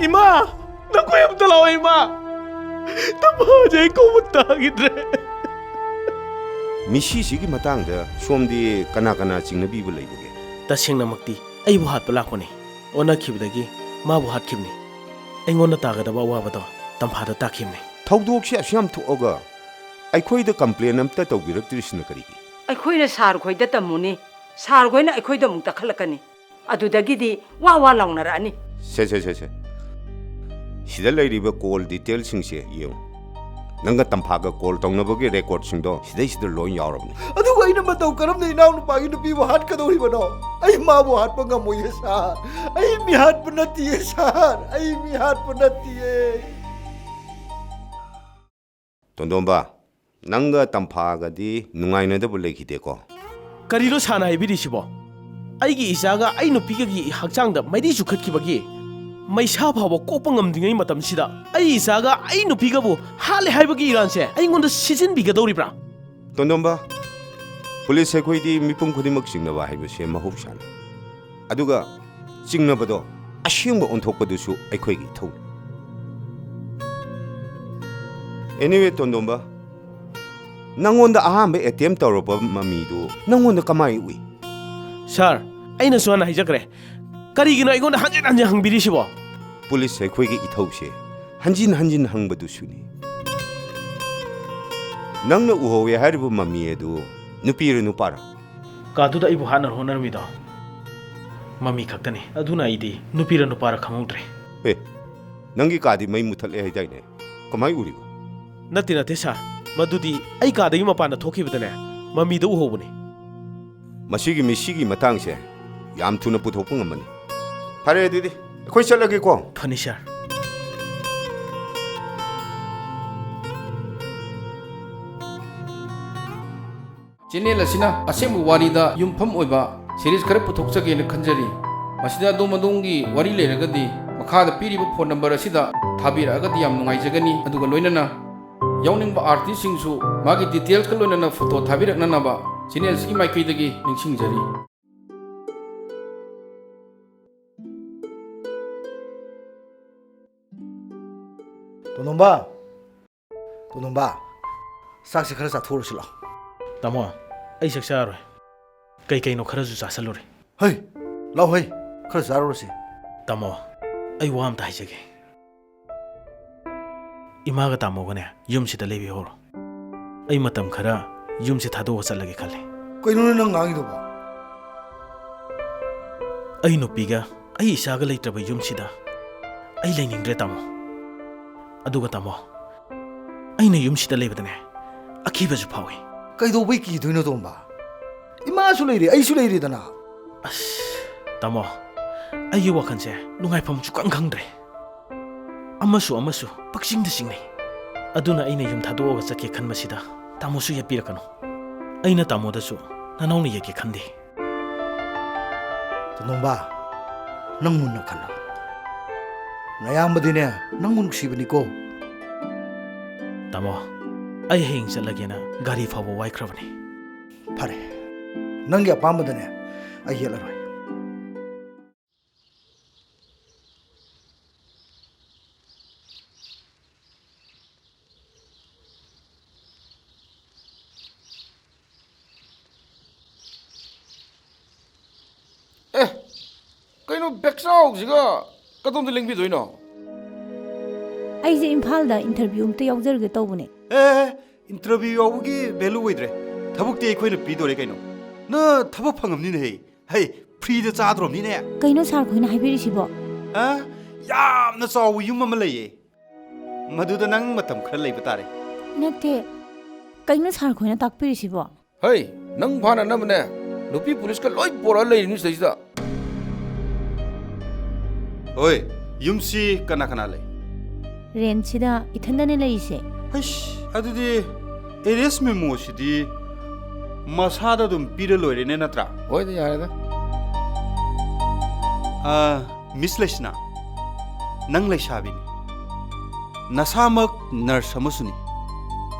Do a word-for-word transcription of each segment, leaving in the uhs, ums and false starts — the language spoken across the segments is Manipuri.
ꯏꯃꯥ! ꯅꯈꯣꯏ ꯑꯝꯇ ꯂꯥꯛꯑꯣ, ꯏꯃꯥ! ꯇꯝꯐꯥꯁꯦ ꯑꯩ ꯀꯧꯕ ꯇꯥꯈꯤꯗ꯭ꯔꯦ꯫ ꯃꯤꯁꯤꯁꯤꯒꯤ ꯃꯇꯥꯡꯗ ꯁꯣꯝꯗꯤ ꯀꯅꯥ ꯀꯅꯥ ꯆꯤꯡꯅꯕꯤꯕ ꯂꯩꯕꯒꯦ? ꯇꯁꯦꯡꯅꯃꯛꯇꯤ ꯑꯩꯕꯨ ꯍꯥꯠꯄ ꯂꯥꯛꯄꯅꯤ꯫ ꯑꯣꯟꯅꯈꯤꯕꯗꯒꯤ ꯃꯥꯕꯨ ꯍꯥꯠꯈꯤꯕꯅꯤ꯫ ꯑꯩꯉꯣꯟꯗ ꯇꯥꯒꯗꯕ ꯑꯋꯥꯕꯗꯣ ꯇꯝꯐꯥꯗ ꯇꯥꯈꯤꯕꯅꯤ꯫ ꯊꯧꯗꯣꯛꯁꯦ ꯑꯁꯨꯛ ꯌꯥꯝ ꯊꯣꯛꯑꯒ ꯑꯩꯈꯣꯏꯗ ꯀꯝꯄ꯭ꯂꯦꯟ ꯑꯝꯇ ꯇꯧꯕꯤꯔꯛꯇ꯭ꯔꯤꯁꯤꯅ ꯀꯔꯤꯒꯤ? ꯑꯩꯈꯣꯏꯅ ꯁꯥꯔ ꯈꯣꯏꯗ ꯇꯝꯃꯨꯅꯤ, ꯁꯥꯔ ꯈꯣꯏꯅ ꯑꯩꯈꯣꯏꯗ ꯑꯃꯨꯛ ꯇꯛꯈꯠꯂꯛꯀꯅꯤ꯫ ꯑꯗꯨꯗꯒꯤꯗꯤ ꯋꯥ ꯋꯥ ꯂꯥꯎꯅꯔꯛꯑꯅꯤ꯫ ꯁꯦ, ꯁꯦ, ꯁꯦ, ꯁꯦ꯫ ꯁꯤꯗ ꯂꯩꯔꯤꯕ ꯀꯣꯜ ꯗꯤꯇꯦꯜꯁꯤꯡꯁꯦ ꯌꯦꯡꯉꯨ꯫ ꯅꯪꯒ ꯇꯝꯐꯥꯒ ꯀꯣꯜ ꯇꯧꯅꯕꯒꯤ ꯔꯦꯀꯣꯔꯠꯁꯤꯡꯗꯣ ꯁꯤꯗꯩꯁꯤꯗ ꯂꯣꯏ ꯌꯥꯎꯔꯕꯅꯤ꯫ ꯑꯗꯨꯒ ꯑꯩꯅ ꯃꯇꯧ ꯀꯔꯝꯅ ꯏꯅꯥꯎꯅꯨꯄꯥꯒꯤ ꯅꯨꯄꯤꯕꯨ ꯍꯥꯠꯀꯗꯧꯔꯤꯕꯅꯣ? ꯑꯩ ꯃꯥꯕꯨ ꯍꯥꯠꯄ ꯉꯝꯃꯣꯏꯌꯦ, ꯁꯥꯔ꯫ ꯑꯩ ꯃꯤ ꯍꯥꯠꯄ ꯅꯠꯇꯤꯌꯦ, ꯁꯥꯔ꯫ ꯑꯩ ꯃꯤ ꯍꯥꯠꯄ ꯅꯠꯇꯤꯌꯦ꯫ ꯇꯣꯟꯗꯣꯝꯕ, ꯅꯪꯒ ꯇꯝꯐꯥꯒꯗꯤ ꯅꯨꯡꯉꯥꯏꯅꯗꯕ ꯂꯩꯈꯤꯗꯦꯀꯣ? ꯀꯔꯤꯅꯣ ꯁꯥꯔꯅ ꯍꯥꯏꯕꯤꯔꯤꯁꯤꯕꯣ? ꯑꯩꯒꯤ ꯏꯆꯥꯒ ꯑꯩ ꯅꯨꯄꯤꯒꯒꯤ ꯍꯛꯆꯥꯡꯗ ꯃꯩꯔꯤ ꯆꯨꯈꯠꯈꯤꯕꯒꯤ ꯃꯩꯁꯥ ꯐꯥꯎꯕ ꯀꯣꯛꯄ ꯉꯝꯗ꯭ꯔꯤꯉꯩ ꯃꯇꯝꯁꯤꯗ, ꯑꯩ ꯏꯆꯥꯒ ꯑꯩ ꯅꯨꯄꯤꯒꯕꯨ ꯍꯥꯠꯂꯦ ꯍꯥꯏꯕꯒꯤ ꯏꯔꯥꯟꯁꯦ ꯑꯩꯉꯣꯟꯗ ꯁꯤꯖꯤꯟꯕꯤꯒꯗꯧꯔꯤꯕ꯭ꯔꯥ? ꯇꯣꯟꯗꯣꯝꯕ, ꯄꯨꯂꯤꯁ ꯑꯩꯈꯣꯏꯗꯤ ꯃꯤꯄꯨꯝ ꯈꯨꯗꯤꯡꯃꯛ ꯆꯤꯡꯅꯕ ꯍꯥꯏꯕꯁꯦ ꯃꯍꯧꯁꯥꯅꯤ꯫ ꯑꯗꯨꯒ ꯆꯤꯡꯅꯕꯗꯣ ꯑꯁꯦꯡꯕ ꯑꯣꯟꯊꯣꯛꯄꯗꯨꯁꯨ ꯑꯩꯈꯣꯏꯒꯤ ꯏꯊꯧꯅꯤ꯫ Anyway, ꯇꯣꯟꯗꯣꯝꯕ, ꯅꯪꯉꯣꯟꯗ ꯑꯍꯥꯟꯕ ꯑꯦꯇꯦꯝ ꯇꯧꯔꯕ ꯃꯃꯤꯗꯨ ꯅꯪꯉꯣꯟꯗ ꯀꯃꯥꯏ ꯎꯏ? ꯁꯥꯔ, ꯑꯩꯅꯁꯨ ꯍꯥꯟꯅ ꯍꯥꯏꯖꯈ꯭ꯔꯦ꯫ ꯀꯔꯤꯒꯤꯅꯣ ꯑꯩꯉꯣꯟꯗ ꯍꯟꯖꯤꯟ ꯍꯟꯖꯤꯟ ꯍꯪꯕꯤꯔꯤꯁꯤꯕꯣ? ꯄꯨꯂꯤꯁ ꯑꯩꯈꯣꯏꯒꯤ ꯏꯊꯧꯁꯦ ꯍꯟꯖꯤꯟ ꯍꯟꯖꯤꯟ ꯍꯪꯕꯗꯨꯁꯨꯅꯤ꯫ ꯅꯪꯅ ꯎꯍꯧꯋꯦ ꯍꯥꯏꯔꯤꯕ ꯃꯃꯤ ꯑꯗꯨ ꯅꯨꯄꯤꯔ ꯅꯨꯄꯥꯔ? ꯀꯥꯗꯨꯗ ꯑꯩꯕꯨ ꯍꯥꯠꯅꯕ ꯍꯣꯠꯅꯔꯝꯃꯤꯗꯣ ꯃꯃꯤ ꯈꯛꯇꯅꯤ꯫ ꯑꯗꯨꯅ ꯑꯩꯗꯤ ꯅꯨꯄꯤꯔ ꯅꯨꯄꯥꯔ ꯈꯪꯍꯧꯗ꯭ꯔꯦ꯫ ꯑꯦ, ꯅꯪꯒꯤ ꯀꯥꯗꯤ ꯃꯩ ꯃꯨꯊꯠꯂꯦ ꯍꯥꯏꯗꯥꯏꯅꯦ? ꯀꯃꯥꯏ ꯎꯔꯤꯕ? ꯅꯠꯇꯦ, ꯅꯠꯇꯦ, ꯁꯥꯔ꯫ ꯃꯗꯨꯗꯤ ꯑꯩ ꯀꯥꯗꯒꯤ ꯃꯄꯥꯟꯗ ꯊꯣꯛꯈꯤꯕꯗꯅꯦ, ꯃꯃꯤꯗ ꯎꯍꯧꯕꯅꯤ꯫ ꯃꯁꯤꯒꯤ ꯃꯤꯁꯤꯒꯤ ꯃꯇꯥꯡꯁꯦ ꯌꯥꯝ ꯊꯨꯅ ꯄꯨꯊꯣꯛꯄ ꯉꯝꯃꯅꯤ꯫ ꯐꯔꯦ, ꯑꯗꯨꯗꯤ ꯑꯩꯈꯣꯏ ꯆꯠꯂꯒꯦꯀꯣ꯫ ꯐꯅꯤ, ꯁꯥꯔ꯫ ꯆꯦꯅꯦꯜ ꯑꯁꯤꯅ ꯑꯁꯦꯡꯕ ꯋꯥꯔꯤꯗ ꯌꯨꯝꯐꯝ ꯑꯣꯏꯕ ꯁꯤꯔꯤꯁ ꯈꯔ ꯄꯨꯊꯣꯛꯆꯒꯦꯅ ꯈꯟꯖꯔꯤ꯫ ꯃꯁꯤꯗ ꯑꯗꯣꯝ ꯑꯗꯣꯝꯒꯤ ꯋꯥꯔꯤ ꯂꯩꯔꯒꯗꯤ ꯃꯈꯥꯗ ꯄꯤꯔꯤꯕ ꯐꯣꯟ ꯅꯝꯕꯔ ꯑꯁꯤꯗ ꯊꯥꯕꯤꯔꯛꯑꯒꯗꯤ ꯌꯥꯝ ꯅꯨꯡꯉꯥꯏꯖꯒꯅꯤ꯫ ꯑꯗꯨꯒ ꯂꯣꯏꯅꯅ ꯌꯥꯎꯅꯤꯡꯕ ꯑꯥꯔꯇꯤꯁꯁꯤꯡꯁꯨ ꯃꯥꯒꯤ ꯗꯤꯇꯦꯜꯁꯀ ꯂꯣꯏꯅꯅ ꯐꯣꯇꯣ ꯊꯥꯕꯤꯔꯛꯅꯅꯕ ꯆꯦꯅꯦꯜꯁꯤꯒꯤ ꯃꯥꯏꯀꯩꯗꯒꯤ ꯅꯤꯡꯁꯤꯡꯖꯔꯤ꯫ ꯇꯣꯟꯗꯣꯝꯕ, ꯇꯣꯟꯗꯣꯝꯕ, ꯆꯥꯛꯁꯦ ꯈꯔ ꯆꯥꯊꯣꯛꯎꯔꯁꯤ ꯂꯥꯛꯑꯣ꯫ ꯇꯥꯃꯣ, ꯑꯩ ꯆꯥꯛ ꯆꯥꯔꯣꯏ꯫ ꯀꯩ ꯀꯩꯅꯣ ꯈꯔꯁꯨ ꯆꯥꯁꯜꯂꯨꯔꯦ꯫ ꯍꯩ, ꯂꯥꯛꯑꯣ ꯍꯩ, ꯈꯔ ꯆꯥꯔꯨꯔꯁꯤ꯫ ꯇꯥꯃꯣ, ꯑꯩ ꯋꯥ ꯑꯝꯇ ꯍꯥꯏꯖꯒꯦ꯫ ꯏꯃꯥꯒ ꯇꯥꯃꯣꯒꯅꯦ ꯌꯨꯝꯁꯤꯗ ꯂꯩꯕꯤꯍꯧꯔꯣ꯫ ꯑꯩ ꯃꯇꯝ ꯈꯔ ꯌꯨꯝꯁꯦ ꯊꯥꯗꯣꯛꯑꯒ ꯆꯠꯂꯒꯦ ꯈꯜꯂꯦ꯫ ꯀꯩꯅꯣꯅꯦ ꯅꯪ ꯉꯥꯡꯉꯤꯗꯨꯕꯣ? ꯑꯩ ꯅꯨꯄꯤꯒ ꯑꯩ ꯏꯆꯥꯒ ꯂꯩꯇ꯭ꯔꯕ ꯌꯨꯝꯁꯤꯗ ꯑꯩ ꯂꯩꯅꯤꯡꯗ꯭ꯔꯦ, ꯇꯥꯃꯣ꯫ ꯑꯗꯨꯒ ꯇꯥꯃꯣ, ꯑꯩꯅ ꯌꯨꯝꯁꯤꯗ ꯂꯩꯕꯗꯅꯦ ꯑꯀꯤꯕꯁꯨ ꯐꯥꯎꯏ꯫ ꯀꯩꯗꯧꯕꯩ ꯀꯤꯗꯣꯏꯅꯣ, ꯇꯣꯝꯕ? ꯏꯃꯥꯁꯨ ꯂꯩꯔꯤ, ꯑꯩꯁꯨ ꯂꯩꯔꯤꯗꯅ꯫ ꯑꯁ, ꯇꯥꯃꯣ, ꯑꯩꯒꯤ ꯋꯥꯈꯜꯁꯦ ꯅꯨꯡꯉꯥꯏꯐꯝ ꯁꯨꯈꯪ ꯈꯪꯗ꯭ꯔꯦ꯫ ꯑꯃꯁꯨ ꯑꯃꯁꯨ ꯄꯛꯆꯤꯡꯗ ꯆꯤꯡꯅꯩ꯫ ꯑꯗꯨꯅ ꯑꯩꯅ ꯌꯨꯝ ꯊꯥꯗꯣꯛꯑꯒ ꯆꯠꯀꯦ ꯈꯟꯕꯁꯤꯗ ꯇꯥꯃꯣꯁꯨ ꯌꯦꯠꯄꯤꯔꯛꯀꯅꯨ꯫ ꯑꯩꯅ ꯇꯥꯃꯣꯗꯁꯨ ꯅꯅꯥꯎꯅ ꯌꯦꯠꯀꯦ ꯈꯟꯗꯦ꯫ ꯇꯣꯟꯗꯣꯝꯕ, ꯅꯪ ꯃꯨꯟꯅ ꯈꯜꯂꯣ꯫ ꯅꯌꯥꯝꯕꯗꯤꯅꯦ, ꯅꯪꯕꯨ ꯅꯨꯡꯁꯤꯕꯅꯤꯀꯣ꯫ ꯇꯥꯃꯣ, ꯑꯩ ꯍꯌꯦꯡ ꯆꯠꯂꯒꯦꯅ ꯒꯥꯔꯤ ꯐꯥꯎꯕ ꯋꯥꯏꯈ꯭ꯔꯕꯅꯤ꯫ ꯐꯔꯦ, ꯅꯪꯒꯤ ꯑꯄꯥꯝꯕꯗꯅꯦ ꯑꯩ ꯌꯦꯠꯂꯔꯣꯏ꯫ ꯑꯦ, ꯀꯩꯅꯣ ꯕꯦꯛꯆꯥꯎꯁꯤꯒ ꯀꯗꯣꯝꯗ ꯂꯦꯡꯕꯤꯗꯣꯏꯅꯣ? ꯑꯩꯁꯦ ꯏꯝꯐꯥꯜꯗ interview ꯑꯝꯇ ꯌꯥꯎꯖꯔꯨꯒꯦ ꯇꯧꯕꯅꯦ꯫ ꯑꯦ, interview ꯌꯥꯎꯕꯒꯤ value ꯑꯣꯏꯗ꯭ꯔꯦ꯫ ꯊꯕꯛꯇꯤ ꯑꯩꯈꯣꯏꯅ ꯄꯤꯗꯣꯔꯦ ꯀꯩꯅꯣ꯫ ꯅꯪ ꯊꯕꯛ ꯐꯪꯉꯝꯅꯤꯅꯦꯍꯦ꯫ ꯍꯩ, free ꯗ ꯆꯥꯗ꯭ꯔꯣꯝꯅꯤꯅꯦ꯫ ꯀꯩꯅꯣ ꯁꯥꯔ ꯈꯣꯏꯅ ꯍꯥꯏꯕꯤꯔꯤꯁꯤꯕꯣ? ꯑ? ꯌꯥꯝꯅ ꯆꯥꯎꯕ ꯌꯨꯝ ꯑꯃ ꯂꯩꯌꯦ꯫ ꯃꯗꯨꯗ ꯅꯪ ꯃꯇꯝ ꯈꯔ ꯂꯩꯕ ꯇꯥꯔꯦ꯫ ꯅꯠꯇꯦ, ꯀꯩꯅꯣ ꯁꯥꯔ ꯈꯣꯏꯅ ꯇꯥꯛꯄꯤꯔꯤꯁꯤꯕꯣ? ꯍꯩ, ꯅꯪ ꯐꯥꯅꯅꯕꯅꯦ ꯅꯨꯄꯤ ꯄꯨꯂꯤꯁꯀ ꯂꯣꯏ ꯄꯣꯔꯛꯑ ꯂꯩꯔꯤꯅꯤ ꯁꯤꯗꯩꯁꯤꯗ꯫ ꯍꯣꯏ, ꯌꯨꯝꯁꯤ ꯀꯅꯥ ꯀꯅꯥ ꯂꯩ? ꯔꯦꯟꯁꯤꯗ ꯏꯊꯟꯗꯅꯦ ꯂꯩꯔꯤꯁꯦ꯫ ꯍꯩꯁ, ꯑꯗꯨꯗꯤ arrest memo ꯁꯤꯗꯤ ꯃꯁꯥꯗ ꯑꯗꯨꯝ ꯄꯤꯔ ꯂꯣꯏꯔꯦꯅꯦ, ꯅꯠꯇ꯭ꯔꯥ? ꯍꯣꯏꯗ, ꯌꯥꯔꯦꯗ꯫ ꯑꯥ, ꯃꯤꯁ ꯂꯩꯁꯅꯥ, ꯅꯪ ꯂꯩꯁꯥꯕꯤꯅꯤ, ꯅꯁꯥꯃꯛ ꯅꯔꯁ ꯑꯃꯁꯨꯅꯤ꯫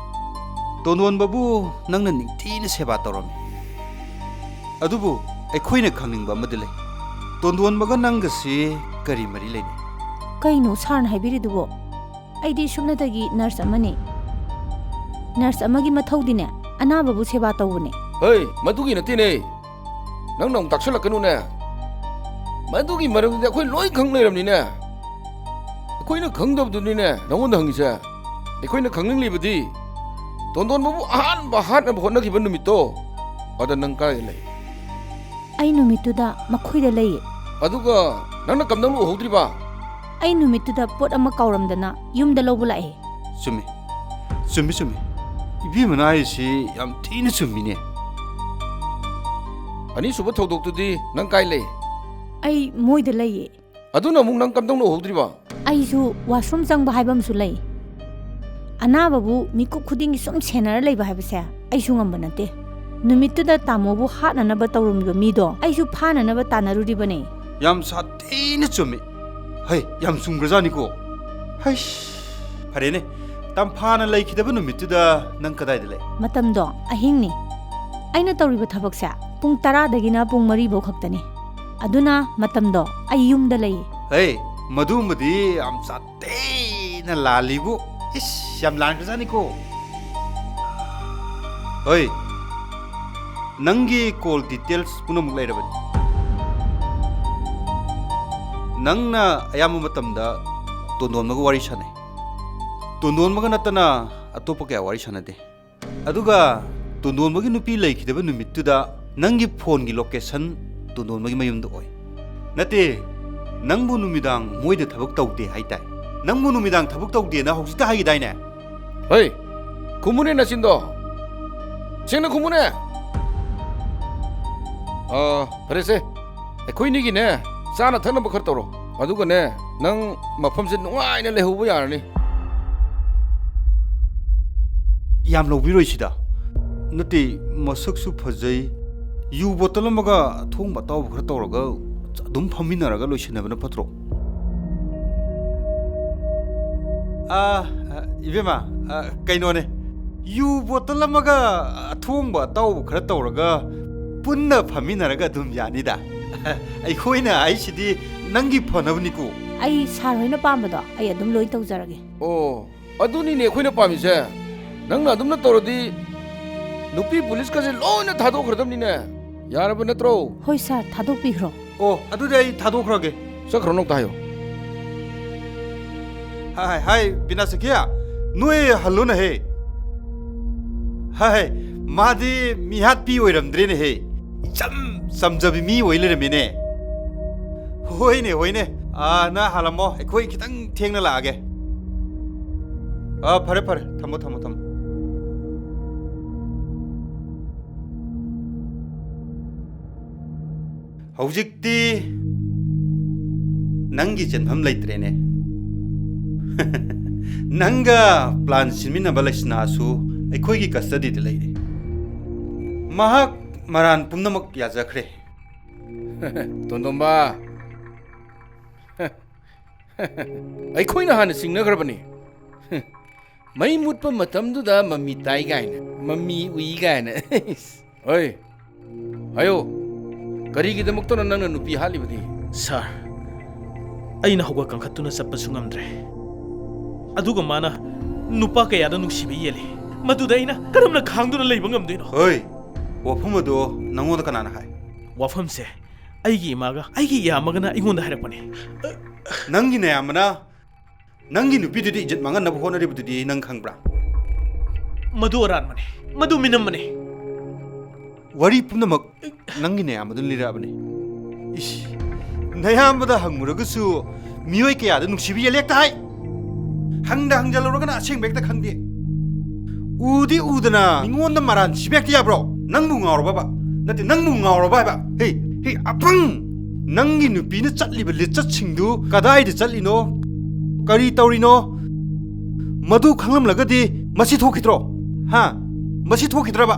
ꯇꯣꯟꯗꯣꯟꯕꯕꯨ ꯅꯪꯅ ꯅꯤꯡꯊꯤꯅ ꯁꯦꯕꯥ ꯇꯧꯔꯝꯃꯤ꯫ ꯑꯗꯨꯕꯨ ꯑꯩꯈꯣꯏꯅ ꯈꯪꯅꯤꯡꯕ ꯑꯃꯗꯤ ꯂꯩ꯫ ꯇꯣꯟꯗꯣꯟꯕꯒ ꯅꯪꯒꯁꯤ ꯀꯔꯤ ꯃꯔꯤ ꯂꯩꯅꯩ? ꯀꯩꯅꯣ ꯁꯥꯔꯅ ꯍꯥꯏꯕꯤꯔꯤꯗꯨꯕꯣ? ꯑꯩꯗꯤ ꯁꯨꯞꯅꯇꯒꯤ ꯅꯔꯁ ꯑꯃꯅꯤ꯫ ꯅꯔꯁ ꯑꯃꯒꯤ ꯃꯊꯧꯗꯤꯅꯦ, ꯑꯅꯥꯕꯕꯨ ꯁꯦꯕꯥ ꯇꯧꯕꯅꯦ꯫ ꯍꯩ, ꯃꯗꯨꯒꯤ ꯅꯠꯇꯦꯅꯦ꯫ ꯅꯪꯅ ꯑꯃꯨꯛ ꯇꯥꯛꯁꯜꯂꯛꯀꯅꯨꯅꯦ꯫ ꯃꯗꯨꯒꯤ ꯃꯔꯝꯗꯤ ꯑꯩꯈꯣꯏ ꯂꯣꯏ ꯈꯪ ꯂꯩꯔꯕꯅꯤꯅꯦ꯫ ꯑꯩꯈꯣꯏꯅ ꯈꯪꯗꯕꯗꯨꯅꯤꯅꯦ ꯅꯉꯣꯟꯗ ꯍꯪꯉꯤꯁꯦ꯫ ꯑꯩꯈꯣꯏꯅ ꯈꯪꯅꯤꯡꯂꯤꯕꯗꯤ ꯇꯣꯟꯗꯣꯟꯕꯕꯨ ꯑꯍꯥꯟꯕ ꯍꯥꯠꯅꯕ ꯍꯣꯠꯅꯈꯤꯕ ꯅꯨꯃꯤꯠꯇꯣ, ꯑꯗ ꯅꯪ ꯀꯥꯏꯗ ꯂꯩ? ꯑꯩ ꯅꯨꯃꯤꯠꯇꯨꯗ ꯃꯈꯣꯏꯗ ꯂꯩꯌꯦ꯫ ꯑꯗꯨꯒ ꯅꯪꯅ ꯀꯝꯗꯧꯅ ꯎꯍꯧꯗ꯭ꯔꯤꯕ? ꯑꯩ ꯅꯨꯃꯤꯠꯇꯨꯗ ꯄꯣꯠ ꯑꯃ ꯀꯥꯎꯔꯝꯗꯅ ꯌꯨꯝꯗ ꯂꯧꯕ ꯂꯥꯛꯑꯦ꯫ ꯆꯨꯝꯃꯤ꯫ ꯆꯨꯝꯃꯤ, ꯆꯨꯝꯃꯤ꯫ ꯏꯕꯦꯝꯃꯅ ꯍꯥꯏꯔꯤꯁꯤ ꯌꯥꯝ ꯊꯤꯅ ꯆꯨꯝꯃꯤꯅꯦ꯫ ꯑꯅꯤꯁꯨꯕ ꯊꯧꯗꯣꯛꯇꯨꯗꯤ ꯅꯪ ꯀꯥꯏ ꯂꯩ? ꯑꯩ ꯃꯣꯏꯗ ꯂꯩꯌꯦ꯫ ꯑꯗꯨꯅ ꯑꯃꯨꯛ ꯅꯪ ꯀꯝꯗꯧꯅ ꯎꯍꯧꯗ꯭ꯔꯤꯕ? ꯑꯩꯁꯨ ꯋꯥꯁꯔꯨꯝ ꯆꯪꯕ ꯍꯥꯏꯕ ꯑꯃꯁꯨ ꯂꯩ꯫ ꯑꯅꯥꯕꯕꯨ ꯃꯤꯀꯨꯞ ꯈꯨꯗꯤꯡꯒꯤ ꯁꯨꯝ ꯁꯦꯟꯅꯔ ꯂꯩꯕ ꯍꯥꯏꯕꯁꯦ ꯑꯩꯁꯨ ꯉꯝꯕ ꯅꯠꯇꯦ꯫ ꯅꯨꯃꯤꯠꯇꯨꯗ ꯇꯥꯃꯣꯕꯨ ꯍꯥꯠꯅꯅꯕ ꯇꯧꯔꯝꯃꯤꯕ ꯃꯤꯗꯣ ꯑꯩꯁꯨ ꯐꯥꯅꯅꯕ ꯇꯥꯟꯅꯔꯨꯔꯤꯕꯅꯦ꯫ ꯌꯥꯝ ꯁꯥꯊꯤꯅ ꯆꯨꯝꯃꯤ꯫ ꯍꯩ, ꯌꯥꯝ ꯆꯨꯝꯈ꯭ꯔꯖꯥꯠꯅꯤꯀꯣ꯫ ꯍꯩꯁ, ꯐꯔꯦꯅꯦ, ꯇꯝꯐꯥꯅ ꯂꯩꯈꯤꯗꯕ ꯅꯨꯃꯤꯠꯇꯨꯗ ꯅꯪ ꯀꯗꯥꯏꯗ ꯂꯩ? ꯃꯇꯝꯗꯣ ꯑꯍꯤꯡꯅꯤ꯫ ꯑꯩꯅ ꯇꯧꯔꯤꯕ ꯊꯕꯛꯁꯦ ꯄꯨꯡ ꯇꯔꯥꯗꯒꯤꯅ ꯄꯨꯡ ꯃꯔꯤꯐꯧ ꯈꯛꯇꯅꯤ꯫ ꯑꯗꯨꯅ ꯃꯇꯝꯗꯣ ꯑꯩ ꯌꯨꯝꯗ ꯂꯩ꯫ ꯍꯩ, ꯃꯗꯨꯃꯗꯤ ꯌꯥꯝ ꯁꯥꯊꯤꯅ ꯂꯥꯜꯂꯤꯕꯨ꯫ ꯏꯁ, ꯌꯥꯝ ꯂꯥꯟꯈ꯭ꯔꯖꯥꯠꯅꯤꯀꯣ꯫ ꯍꯣꯏ, ꯅꯪꯒꯤ ꯀꯣꯜ ꯗꯤꯇꯦꯜꯁ ꯄꯨꯝꯅꯃꯛ ꯂꯩꯔꯕꯅꯤ꯫ ꯅꯪꯅ ꯑꯌꯥꯝꯕ ꯃꯇꯝꯗ ꯇꯣꯟꯗꯣꯟꯕꯒ ꯋꯥꯔꯤ ꯁꯥꯟꯅꯩ꯫ ꯇꯣꯟꯗꯣꯟꯕꯒ ꯅꯠꯇꯅ ꯑꯇꯣꯞꯄ ꯀꯌꯥ ꯋꯥꯔꯤ ꯁꯥꯟꯅꯗꯦ꯫ ꯑꯗꯨꯒ ꯇꯣꯟꯗꯣꯟꯕꯒꯤ ꯅꯨꯄꯤ ꯂꯩꯈꯤꯗꯕ ꯅꯨꯃꯤꯠꯇꯨꯗ ꯅꯪꯒꯤ ꯐꯣꯟꯒꯤ ꯂꯣꯀꯦꯁꯟ ꯇꯣꯟꯗꯣꯟꯕꯒꯤ ꯃꯌꯨꯝꯗ ꯑꯣꯏ꯫ ꯅꯠꯇꯦ, ꯅꯪꯕꯨ ꯅꯨꯃꯤꯗꯥꯡ ꯃꯣꯏꯗ ꯊꯕꯛ ꯇꯧꯗꯦ ꯍꯥꯏꯇꯥꯏ꯫ ꯅꯪꯕꯨ ꯅꯨꯃꯤꯗꯥꯡ ꯊꯕꯛ ꯇꯧꯗꯦꯅ ꯍꯧꯖꯤꯛꯇ ꯍꯥꯏꯈꯤꯗꯥꯏꯅꯦ? ꯍꯩ, ꯈꯨꯝꯃꯨꯅꯦ ꯅꯆꯤꯟꯗꯣ꯫ ꯁꯦꯡꯅ ꯈꯨꯝꯃꯨꯅꯦ꯫ ꯑꯥ, ꯐꯔꯦꯁꯦ꯫ ꯑꯩꯈꯣꯏꯅꯤꯒꯤꯅꯦ, ꯆꯥꯅ ꯊꯛꯅꯕ ꯈꯔ ꯇꯧꯔꯣ꯫ ꯑꯗꯨꯒꯅꯦ, ꯅꯪ ꯃꯐꯝꯁꯦ ꯅꯨꯡꯉꯥꯏꯅ ꯂꯩꯍꯧꯕ ꯌꯥꯔꯅꯤ꯫ ꯌꯥꯝ ꯂꯧꯕꯤꯔꯣꯏ ꯁꯤꯗ꯫ ꯅꯠꯇꯦ, ꯃꯁꯛꯁꯨ ꯐꯖꯩ꯫ ꯌꯨ ꯕꯣꯇꯜ ꯑꯃꯒ ꯑꯊꯣꯡꯕ ꯑꯇꯥꯎꯕ ꯈꯔ ꯇꯧꯔꯒ ꯑꯗꯨꯝ ꯐꯝꯃꯤꯟꯅꯔꯒ ꯂꯣꯏꯁꯤꯟꯅꯕꯅ ꯐꯠꯇ꯭ꯔꯣ? ꯑꯥ, ꯑ, ꯏꯕꯦꯝꯃ, ꯑ, ꯀꯩꯅꯣꯅꯦ, ꯌꯨ ꯕꯣꯇꯜ ꯑꯃꯒ ꯑꯊꯣꯡꯕ ꯑꯇꯥꯎꯕ ꯈꯔ ꯇꯧꯔꯒ ꯄꯨꯟꯅ ꯐꯝꯃꯤꯟꯅꯔꯒ ꯑꯗꯨꯝ ꯌꯥꯅꯤꯗ꯫ ꯑꯩꯈꯣꯏꯅ ꯍꯥꯏꯁꯤꯗꯤ ꯅꯪꯒꯤ ꯐꯅꯕꯅꯤꯀꯣ꯫ ꯑꯩ ꯁꯥꯔ ꯍꯣꯏꯅ ꯄꯥꯝꯕꯗꯣ ꯑꯩ ꯑꯗꯨꯝ ꯂꯣꯏ ꯇꯧꯖꯔꯒꯦ꯫ ꯑꯣ, ꯑꯗꯨꯅꯤꯅꯦ ꯑꯩꯈꯣꯏꯅ ꯄꯥꯝꯃꯤꯁꯦ꯫ ꯅꯪꯅ ꯑꯗꯨꯝꯅ ꯇꯧꯔꯗꯤ ꯅꯨꯄꯤ ꯄꯨꯂꯤꯁꯀꯁꯦ ꯂꯣꯏꯅ ꯊꯥꯗꯣꯛꯈ꯭ꯔꯗꯕꯅꯤꯅꯦ꯫ ꯌꯥꯔꯕ ꯅꯠꯇ꯭ꯔꯣ? ꯍꯣꯏ ꯁꯥꯔ, ꯊꯥꯗꯣꯛꯄꯤꯈ꯭ꯔꯣ꯫ ꯑꯣ, ꯑꯗꯨꯗꯤ ꯑꯩ ꯊꯥꯗꯣꯛꯈ꯭ꯔꯒꯦ꯫ ꯆꯠꯈ꯭ꯔꯣ, ꯅꯣꯛꯇ ꯍꯥꯏꯌꯣ꯫ ꯍꯥꯏ, ꯍꯥꯏ, ꯕꯤꯅꯥ ꯁꯈꯤꯌꯥ, ꯅꯣꯏ ꯍꯜꯂꯣꯅꯍꯦ꯫ ꯍꯥꯏ, ꯃꯥꯗꯤ ꯃꯤꯍꯥꯠꯄꯤ ꯑꯣꯏꯔꯝꯗ꯭ꯔꯦꯅꯦꯍꯦ꯫ ꯏꯆꯝ ꯆꯝꯖꯕꯤ ꯃꯤ ꯑꯣꯏ ꯂꯩꯔꯝꯃꯦꯅꯦ꯫ ꯍꯣꯏꯅꯦ, ꯍꯣꯏꯅꯦ꯫ ꯑꯥ, ꯅꯪ ꯍꯥꯜꯂꯝꯃꯣ, ꯑꯩꯈꯣꯏ ꯈꯤꯇꯪ ꯊꯦꯡꯅ ꯂꯥꯛꯑꯒꯦ꯫ ꯑꯥ, ꯐꯔꯦ, ꯐꯔꯦ, ꯊꯝꯃꯣ, ꯊꯝꯃꯣ, ꯊꯝꯃꯣ꯫ ꯍꯧꯖꯤꯛꯇꯤ ꯅꯪꯒꯤ ꯆꯦꯟꯐꯝ ꯂꯩꯇ꯭ꯔꯦꯅꯦ꯫ ꯅꯪꯒ ꯄ꯭ꯂꯥꯟ ꯁꯤꯟꯃꯤꯟꯅꯕ ꯂꯩꯁꯅꯥꯁꯨ ꯑꯩꯈꯣꯏꯒꯤ ꯀꯁꯇꯗꯤꯗ ꯂꯩꯔꯦ꯫ ꯃꯍꯥꯛ ꯃꯔꯥꯟ ꯄꯨꯝꯅꯃꯛ ꯌꯥꯖꯈ꯭ꯔꯦ꯫ ꯇꯣꯟꯗꯣꯝꯕ, ꯑꯩꯈꯣꯏꯅ ꯍꯥꯟꯅ ꯆꯤꯡꯅꯈ꯭ꯔꯕꯅꯤ꯫ ꯃꯩ ꯃꯨꯠꯄ ꯃꯇꯝꯗꯨꯗ ꯃꯃꯤ ꯇꯥꯏ ꯀꯥꯏꯅ, ꯃꯃꯤ ꯎꯏ ꯀꯥꯏꯅ꯫ ꯍꯣꯏ, ꯍꯥꯏꯌꯣ, ꯀꯔꯤꯒꯤꯗꯃꯛꯇꯅꯣ ꯅꯪꯅ ꯅꯨꯄꯤ ꯍꯥꯠꯂꯤꯕꯗꯤ? ꯁꯥꯔ, ꯑꯩꯅ ꯍꯧꯒꯠ ꯀꯥꯡꯈꯠꯇꯨꯅ ꯆꯠꯄꯁꯨ ꯉꯝꯗ꯭ꯔꯦ꯫ ꯑꯗꯨꯒ ꯃꯥꯅ ꯅꯨꯄꯥ ꯀꯌꯥꯗ ꯅꯨꯡꯁꯤꯕ ꯌꯦꯜꯂꯤ꯫ ꯃꯗꯨꯗ ꯑꯩꯅ ꯀꯔꯝꯅ ꯈꯥꯡꯗꯨꯅ ꯂꯩꯕ ꯉꯝꯗꯣꯏꯅꯣ? ꯍꯣꯏ, ꯋꯥꯐꯝ ꯑꯗꯨ ꯅꯪꯉꯣꯟꯗ ꯀꯅꯥꯅ ꯍꯥꯏ? ꯋꯥꯐꯝꯁꯦ ꯑꯩꯒꯤ ꯏꯃꯥꯒ ꯑꯩꯒꯤ ꯏꯌꯥꯝꯕꯒꯅ ꯑꯩꯉꯣꯟꯗ ꯍꯥꯏꯔꯛꯄꯅꯤ꯫ ꯅꯪꯒꯤ ꯅꯌꯥꯝꯕꯅ ꯅꯪꯒꯤ ꯅꯨꯄꯤꯗꯨꯗꯤ ꯏꯖꯠ ꯃꯥꯡꯍꯟꯅꯕ ꯍꯣꯠꯅꯔꯤꯕꯗꯨꯗꯤ ꯅꯪ ꯈꯪꯕ꯭ꯔꯥ? ꯃꯗꯨ ꯑꯔꯥꯟꯕꯅꯤ꯫ ꯃꯗꯨ ꯃꯤꯅꯝꯕꯅꯤ꯫ ꯋꯥꯔꯤ ꯄꯨꯝꯅꯃꯛ ꯅꯪꯒꯤ ꯅꯌꯥꯝꯕꯗꯨꯅ ꯂꯤꯔꯛꯑꯕꯅꯤ꯫ ꯏꯁ, ꯅꯌꯥꯝꯕꯗ ꯍꯪꯉꯨꯔꯒꯁꯨ ꯃꯤꯑꯣꯏ ꯀꯌꯥꯗ ꯅꯨꯡꯁꯤꯕ ꯌꯦꯜꯂꯦ ꯍꯦꯛꯇ ꯍꯥꯏ꯫ ꯍꯪꯗ ꯍꯪꯖꯜꯂꯨꯔꯒꯅ ꯑꯁꯦꯡꯕ ꯍꯦꯛꯇ ꯈꯪꯗꯦ꯫ ꯎꯗꯤ ꯎꯗꯅ ꯃꯤꯉꯣꯟꯗ ꯃꯔꯥꯟ ꯁꯤꯕ ꯍꯦꯛꯇ ꯌꯥꯕ꯭ꯔꯣ? ꯅꯪꯕꯨ ꯉꯥꯎꯔꯕꯕ? ꯅꯠꯇꯦ, ꯅꯪꯕꯨ ꯉꯥꯎꯔꯕ ꯍꯥꯏꯕ? ꯍꯦ, ꯍꯦ, ꯑꯄꯪ! ꯅꯪꯒꯤ ꯅꯨꯄꯤꯅ ꯆꯠꯂꯤꯕ ꯂꯤꯆꯠꯁꯤꯡꯗꯨ ꯀꯗꯥꯏꯗ ꯆꯠꯂꯤꯅꯣ? ꯀꯔꯤ ꯇꯧꯔꯤꯅꯣ? ꯃꯗꯨ ꯈꯪꯂꯝꯂꯒꯗꯤ ꯃꯁꯤ ꯊꯣꯛꯈꯤꯗ꯭ꯔꯣ? ꯍꯥ? ꯃꯁꯤ ꯊꯣꯛꯈꯤꯗ꯭ꯔꯕ?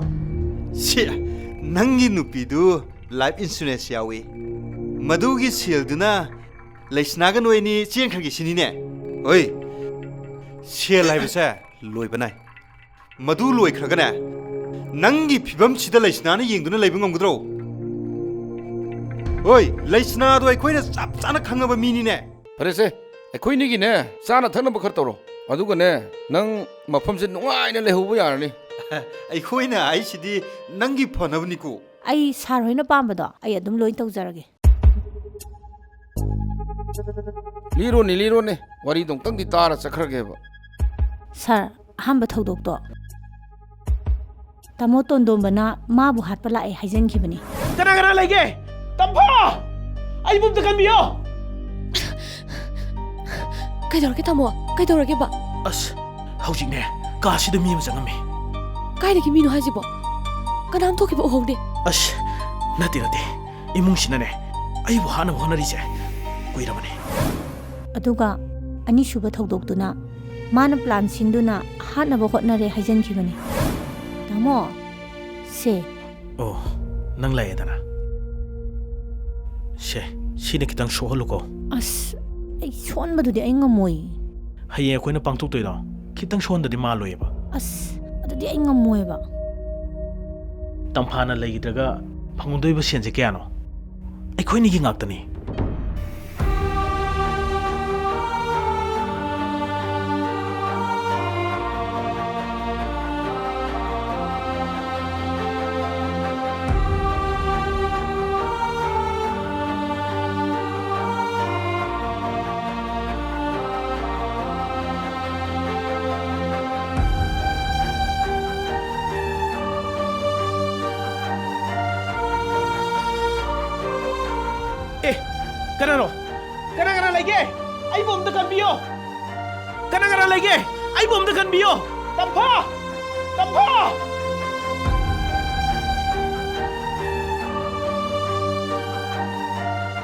ꯁꯤ, ꯅꯪꯒꯤ ꯅꯨꯄꯤꯗꯨ ꯂꯥꯏꯐ ꯏꯟꯁꯨꯔꯦꯟꯁ ꯌꯥꯎꯏ꯫ ꯃꯗꯨꯒꯤ ꯁꯦꯜꯗꯨꯅ ꯂꯩꯁꯅꯥꯒ ꯅꯣꯏ ꯑꯅꯤ ꯆꯦꯟꯈ꯭ꯔꯒꯦ ꯁꯤꯅꯤꯅꯦ? ꯍꯣꯏ, ꯁꯦꯜ ꯍꯥꯏꯕꯁꯦ ꯂꯣꯏꯕ ꯅꯥꯏ꯫ ꯃꯗꯨ ꯂꯣꯏꯈ꯭ꯔꯒꯅꯦ, ꯅꯪꯒꯤ ꯐꯤꯕꯝꯁꯤꯗ ꯂꯩꯁꯅꯥꯅ ꯌꯦꯡꯗꯨꯅ ꯂꯩꯕ ꯉꯝꯒꯗ꯭ꯔꯣ? ꯍꯣꯏ, ꯂꯩꯁꯅꯥꯗꯣ ꯑꯩꯈꯣꯏꯅ ꯆꯞ ꯆꯥꯅ ꯈꯪꯉꯕ ꯃꯤꯅꯤꯅꯦ꯫ ꯐꯔꯦꯁꯦ, ꯑꯩꯈꯣꯏꯅꯤꯒꯤꯅꯦ, ꯆꯥꯅ ꯊꯛꯅꯕ ꯈꯔ ꯇꯧꯔꯣ꯫ ꯑꯗꯨꯒꯅꯦ, ꯅꯪ ꯃꯐꯝꯁꯦ ꯅꯨꯡꯉꯥꯏꯅ ꯂꯩꯍꯧꯕ ꯌꯥꯔꯅꯤ꯫ ꯑꯩꯈꯣꯏꯅ ꯍꯥꯏꯁꯤꯗꯤ ꯅꯪꯒꯤ ꯐꯅꯕꯅꯤꯀꯣ꯫ ꯑꯩ ꯁꯥꯔ ꯍꯣꯏꯅ ꯄꯥꯝꯕꯗꯣ ꯑꯩ ꯑꯗꯨꯝ ꯂꯣꯏ ꯇꯧꯖꯔꯒꯦ꯫ ꯂꯤꯔꯣꯅꯦ, ꯂꯤꯔꯣꯅꯦ, ꯋꯥꯔꯤꯗꯣ ꯑꯃꯨꯛꯇꯪꯗꯤ ꯇꯥꯔ ꯆꯠꯈ꯭ꯔꯒꯦꯕ꯫ ꯁꯥꯔ, ꯑꯍꯥꯟꯕ ꯊꯧꯗꯣꯛꯇꯣ ꯇꯥꯃꯣ ꯇꯣꯟꯗꯣꯝꯕꯅ ꯃꯥꯕꯨ ꯍꯥꯠꯄ ꯂꯥꯛꯑꯦ ꯍꯥꯏꯖꯟꯈꯤꯕꯅꯤ꯫ ꯀꯅꯥ ꯀꯅꯥ ꯂꯩꯒꯦ? ꯇꯝꯐꯥ! ꯑꯩꯕꯨ ꯑꯝꯇ ꯀꯟꯕꯤꯌꯣ! ꯀꯩꯗꯧꯔꯒꯦ, ꯇꯥꯃꯣ? ꯀꯩꯗꯧꯔꯒꯦꯕ? ꯑꯁ, ꯍꯧꯖꯤꯛꯅꯦ, ꯀꯥꯁꯤꯗ ꯃꯤ ꯑꯃ ꯆꯪꯉꯝꯃꯦ꯫ ꯀꯥꯏꯗꯒꯤ ꯃꯤꯅꯣ ꯍꯥꯏꯁꯤꯕꯣ? ꯀꯅꯥꯝ ꯊꯣꯛꯈꯤꯕ ꯎꯍꯧꯗꯦ꯫ ꯑꯁ, ꯅꯠꯇꯦ, ꯅꯠꯇꯦ꯫ ꯏꯃꯨꯡꯁꯤꯅꯅꯦ, ꯑꯩꯕꯨ ꯍꯥꯠꯅꯕ ꯍꯣꯠꯅꯔꯤꯁꯦ ꯀꯨꯏꯔꯕꯅꯦ꯫ ꯑꯗꯨꯒ ꯑꯅꯤꯁꯨꯕ ꯊꯧꯗꯣꯛꯇꯨꯅ ꯃꯥꯅ ꯄ꯭ꯂꯥꯟ ꯁꯤꯟꯗꯨꯅ ꯍꯥꯠꯅꯕ ꯍꯣꯠꯅꯔꯦ ꯍꯥꯏꯖꯟꯈꯤꯕꯅꯤ꯫ ꯇꯥꯃꯣ, ꯁꯦ꯫ ꯑꯣ, ꯅꯪ ꯂꯥꯛꯑꯦꯗꯅ꯫ ꯁꯦ, ꯁꯤꯅ ꯈꯤꯇꯪ ꯁꯣꯛꯍꯜꯂꯨꯀꯣ꯫ ꯑꯁ, ꯑꯩ ꯁꯣꯟꯕꯗꯨꯗꯤ ꯑꯩ ꯉꯝꯃꯣꯏ꯫ ꯍꯌꯦꯡ ꯑꯩꯈꯣꯏꯅ ꯄꯥꯡꯊꯣꯛꯇꯣꯏꯗꯣ ꯈꯤꯇꯪ ꯁꯣꯟꯗꯗꯤ ꯃꯥꯜꯂꯣꯏꯌꯦꯕ꯫ ꯑꯁ, ꯑꯗꯨꯗꯤ ꯑꯩ ꯉꯝꯃꯣꯏꯕ꯫ ꯇꯝꯐꯥꯅ ꯂꯩꯈꯤꯗ꯭ꯔꯒ ꯐꯪꯒꯗꯣꯏꯕ ꯁꯦꯟꯁꯦ ꯀꯌꯥꯅꯣ? ꯑꯩꯈꯣꯏꯅꯤꯒꯤ ꯉꯥꯛꯇꯅꯤ꯫ ꯑꯦ, ꯀꯅꯥꯅꯣ? ꯀꯅꯥ ꯀꯅꯥ ꯂꯩꯒꯦ? ꯑꯩꯕꯨ ꯑꯝꯇ ꯀꯟꯕꯤꯌꯣ꯫ ꯀꯅꯥ ꯀꯅꯥ ꯂꯩꯒꯦ? ꯑꯩꯕꯨ ꯑꯝꯇ ꯀꯟꯕꯤꯌꯣ꯫ ꯇꯝꯐꯥ! ꯇꯝꯐꯥ!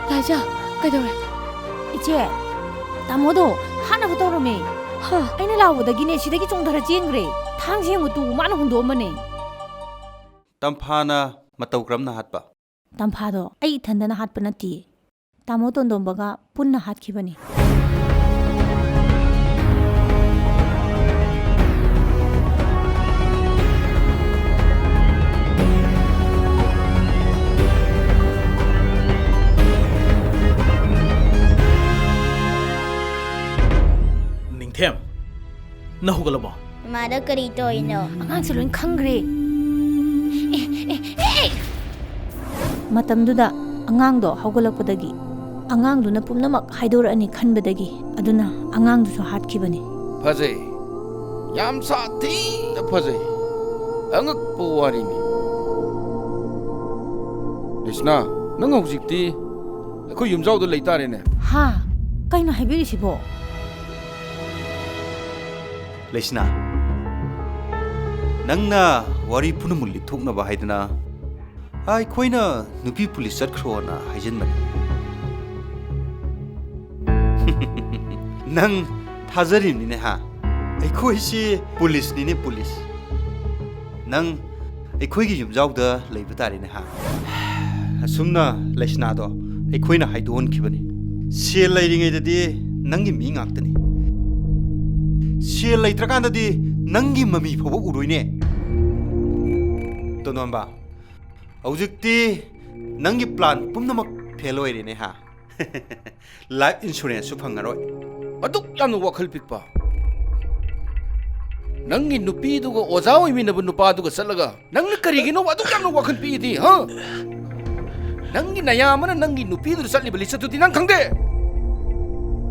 ꯂꯥꯏꯖꯥ, ꯀꯩꯗꯧꯔꯦ? ꯏꯆꯦ, ꯇꯥꯃꯣꯗꯣ ꯍꯥꯠꯅꯕ ꯇꯧꯔꯝꯃꯦ꯫ ꯍꯥ? ꯑꯩꯅ ꯂꯥꯎꯕꯗꯒꯤꯅꯦ, ꯁꯤꯗꯒꯤ ꯆꯣꯡꯊꯔ ꯆꯦꯟꯈ꯭ꯔꯦ꯫ ꯊꯥꯡꯁꯦ ꯌꯦꯡꯉꯨ ꯇꯨ, ꯃꯥꯅ ꯍꯨꯟꯗꯣꯛꯑꯝꯕꯅꯦ꯫ ꯇꯝꯐꯥꯅ ꯃꯇꯧ ꯀꯔꯝꯅ ꯍꯥꯠꯄ? ꯇꯝꯐꯥꯗꯣ ꯑꯩ ꯏꯊꯟꯗꯅ ꯍꯥꯠꯄ ꯅꯠꯇꯤꯌꯦ꯫ ꯇꯥꯃꯣ ꯇꯣꯟꯗꯣꯝꯕꯒ ꯄꯨꯟꯅ ꯍꯥꯠꯈꯤꯕꯅꯤ꯫ ꯅꯪ ꯍꯧꯒꯠꯂꯕꯣ? ꯃꯥꯗ ꯀꯔꯤ ꯇꯧꯔꯤꯅꯣ? ꯑꯉꯥꯡꯁꯦ ꯂꯣꯏ ꯈꯪꯈ꯭ꯔꯦ꯫ ꯑꯦ, ꯑꯦ, ꯑꯦ! ꯃꯇꯝꯗꯨꯗ ꯑꯉꯥꯡꯗꯣ ꯍꯧꯒꯠꯂꯛꯄꯗꯒꯤ ꯑꯉꯥꯡꯗꯨꯅ ꯄꯨꯝꯅꯃꯛ ꯍꯥꯏꯗꯣꯔꯛꯑꯅꯤ ꯈꯟꯕꯗꯒꯤ ꯑꯗꯨꯅ ꯑꯉꯥꯡꯗꯨꯁꯨ ꯍꯥꯠꯈꯤꯕꯅꯤ꯫ ꯐꯖꯩ꯫ ꯌꯥꯝ ꯁꯥꯊꯤꯅ ꯐꯖꯩ꯫ ꯑꯉꯛꯄ ꯋꯥꯔꯤꯅꯤ꯫ ꯂꯤꯁꯅꯥ, ꯅꯪ ꯍꯧꯖꯤꯛꯇꯤ ꯑꯩꯈꯣꯏ ꯌꯨꯝꯖꯥꯎꯗ ꯂꯩꯇꯥꯔꯦꯅꯦ꯫ ꯍꯥ? ꯀꯩꯅꯣ ꯍꯥꯏꯕꯤꯔꯤꯁꯤꯕꯣ? ꯂꯩꯁꯅꯥ, ꯅꯪꯅ ꯋꯥꯔꯤ ꯄꯨꯝꯅꯃꯛ ꯂꯤꯊꯣꯛꯅꯕ ꯍꯥꯏꯗꯅ ꯑꯩꯈꯣꯏꯅ ꯅꯨꯄꯤ ꯄꯨꯂꯤꯁ ꯆꯠꯈ꯭ꯔꯣꯅ ꯍꯥꯏꯖꯤꯟꯕꯅꯤ꯫ ꯅꯪ ꯊꯥꯖꯔꯤꯕꯅꯤꯅꯦ ꯍꯥ? ꯑꯩꯈꯣꯏꯁꯤ ꯄꯨꯂꯤꯁꯅꯤꯅꯦ, ꯄꯨꯂꯤꯁ꯫ ꯅꯪ ꯑꯩꯈꯣꯏꯒꯤ ꯌꯨꯝꯖꯥꯎꯗ ꯂꯩꯕ ꯇꯥꯔꯦꯅꯦ ꯍꯥ? ꯑꯁꯨꯝꯅ ꯂꯩꯁꯅꯥꯗꯣ ꯑꯩꯈꯣꯏꯅ ꯍꯥꯏꯗꯣꯛꯍꯟꯈꯤꯕꯅꯤ꯫ ꯁꯦꯜ ꯂꯩꯔꯤꯉꯩꯗꯗꯤ ꯅꯪꯒꯤ ꯃꯤ ꯉꯥꯛꯇꯅꯤ꯫ ꯁꯦꯜ ꯂꯩꯇ꯭ꯔꯀꯥꯟꯗꯗꯤ ꯅꯪꯒꯤ ꯃꯃꯤ ꯐꯥꯎꯕ ꯎꯔꯣꯏꯅꯦ꯫ ꯇꯣꯟꯗꯣꯟꯕ, ꯍꯧꯖꯤꯛꯇꯤ ꯅꯪꯒꯤ ꯄ꯭ꯂꯥꯟ ꯄꯨꯝꯅꯃꯛ ꯐꯦꯜ ꯑꯣꯏꯔꯦꯅꯦ ꯍꯥ? ꯂꯥꯏꯐ ꯏꯟꯁꯨꯔꯦꯟꯁꯁꯨ ꯐꯪꯉꯔꯣꯏ꯫ ꯑꯗꯨꯛ ꯌꯥꯝꯅ ꯋꯥꯈꯜ ꯄꯤꯛꯄ? ꯅꯪꯒꯤ ꯅꯨꯄꯤꯗꯨꯒ ꯑꯣꯖꯥ ꯑꯣꯏꯃꯤꯟꯅꯕ ꯅꯨꯄꯥꯗꯨꯒ ꯆꯠꯂꯒ ꯅꯪꯅ ꯀꯔꯤꯒꯤꯅꯣ ꯑꯗꯨꯛ ꯌꯥꯝꯅ ꯋꯥꯈꯜ ꯄꯤꯛꯏꯗꯤ, ꯍꯥ? ꯅꯪꯒꯤ ꯅꯌꯥꯝꯕꯅ ꯅꯪꯒꯤ ꯅꯨꯄꯤꯗꯨꯗ ꯆꯠꯂꯤꯕ ꯂꯤꯆꯠꯇꯨꯗꯤ ꯅꯪ ꯈꯪꯗꯦ?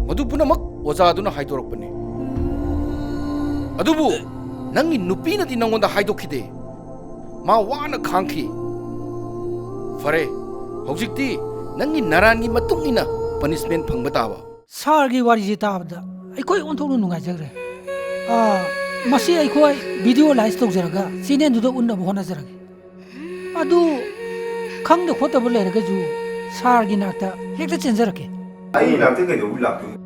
ꯃꯗꯨ ꯄꯨꯝꯅꯃꯛ ꯑꯣꯖꯥꯗꯨꯅ ꯍꯥꯏꯗꯣꯔꯛꯄꯅꯤ꯫ ꯑꯗꯨꯕꯨ ꯅꯪꯒꯤ ꯅꯨꯄꯤꯅꯗꯤ ꯅꯪꯉꯣꯟꯗ ꯍꯥꯏꯗꯣꯛꯈꯤꯗꯦ꯫ ꯃꯥ ꯋꯥꯅ ꯈꯥꯡꯈꯤ꯫ ꯐꯔꯦ, ꯍꯧꯖꯤꯛꯇꯤ ꯅꯪꯒꯤ ꯅꯔꯥꯟꯒꯤ ꯃꯇꯨꯡ ꯏꯟꯅ ꯄꯅꯤꯁꯃꯦꯟ ꯐꯪꯕ ꯇꯥꯕ꯫ ꯁꯥꯔꯒꯤ ꯋꯥꯔꯤꯁꯦ ꯇꯥꯕꯗ ꯑꯩꯈꯣꯏ ꯑꯣꯟꯊꯣꯛꯅ ꯅꯨꯡꯉꯥꯏꯖꯈ꯭ꯔꯦ꯫ ꯑꯥ, ꯃꯁꯤ ꯑꯩꯈꯣꯏ ꯚꯤꯗꯤꯑꯣ ꯂꯥꯏꯁ ꯇꯧꯖꯔꯒ ꯆꯦꯅꯦꯜꯗꯨꯗ ꯎꯠꯅꯕ ꯍꯣꯠꯅꯖꯔꯒꯦ꯫ ꯑꯗꯨ ꯈꯪꯗ ꯈꯣꯠꯇꯕ ꯂꯩꯔꯒꯁꯨ ꯁꯥꯔꯒꯤ ꯅꯥꯛꯇ ꯍꯦꯛꯇ ꯆꯦꯟꯖꯔꯛꯀꯦ꯫ ꯑꯩ ꯅꯥꯛꯇ ꯀꯩꯗꯧꯕ ꯂꯥꯛꯇꯣꯏꯅꯣ?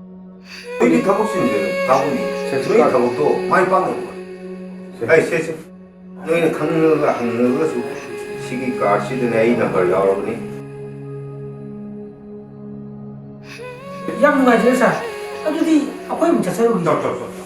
ꯑꯩꯗꯤ ꯊꯕꯛ ꯆꯤꯟꯖꯔꯦ, ꯀꯥꯕꯨꯅꯤ꯫ ꯅꯣꯏ ꯊꯕꯛꯇꯣ ꯃꯥꯏ ꯄꯥꯛꯅꯕ ꯍꯣꯠꯅꯧ꯫ ꯑꯩ ꯁꯦ, ꯁꯦ꯫ ꯅꯣꯏꯅ ꯈꯪꯅꯤꯡꯉꯒ ꯍꯪꯅꯤꯡꯉꯒꯁꯨ ꯁꯤꯒꯤ ꯀꯥꯔꯠꯁꯤꯗꯅꯦ ꯑꯩ ꯅꯝꯕꯔ ꯌꯥꯎꯔꯕꯅꯤ꯫ ꯌꯥꯝ ꯅꯨꯡꯉꯥꯏꯖꯔꯦ ꯁꯥꯔ꯫ ꯑꯗꯨꯗꯤ ꯑꯩꯈꯣꯏ ꯑꯃꯨꯛ ꯆꯠꯆꯔꯨꯈꯤꯒꯦ꯫ ꯆꯠ, ꯆꯠ, ꯆꯠ꯫